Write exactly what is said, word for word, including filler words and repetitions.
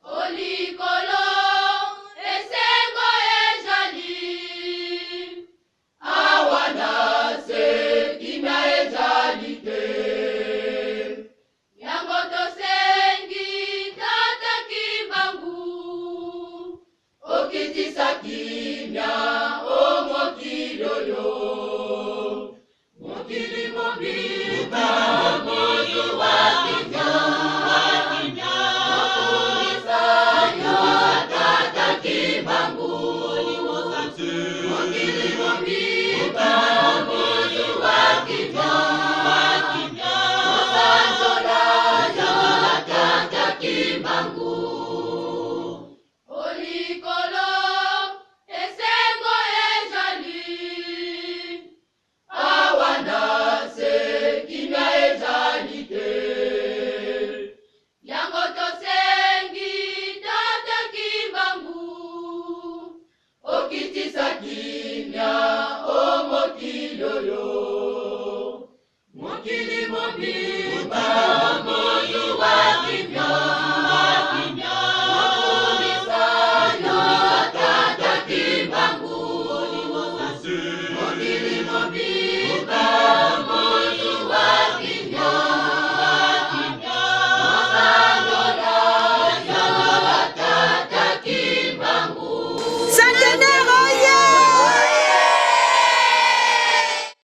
O likolo, esengo ezali. Awa na se, kimia ezali te. Yango tosengi Tata Kimbangu, okitisa kimia o mokili oyo. Mokili mobimba mozwa kimia, kimia. Makumisa yo, Tata Kimbangu. Mokili mobimba mozwa kimia, kimia. Masanzola yo, Tata Kimbangu. O likolo, esengo ezali. Awa na se, kimia ezali te. Yango tosengi Tata Kimbangu, okitisa kimia Mokili mobimba mozuwa kimia, mokumisa yo Tata Kimbangu. Mokili mobimba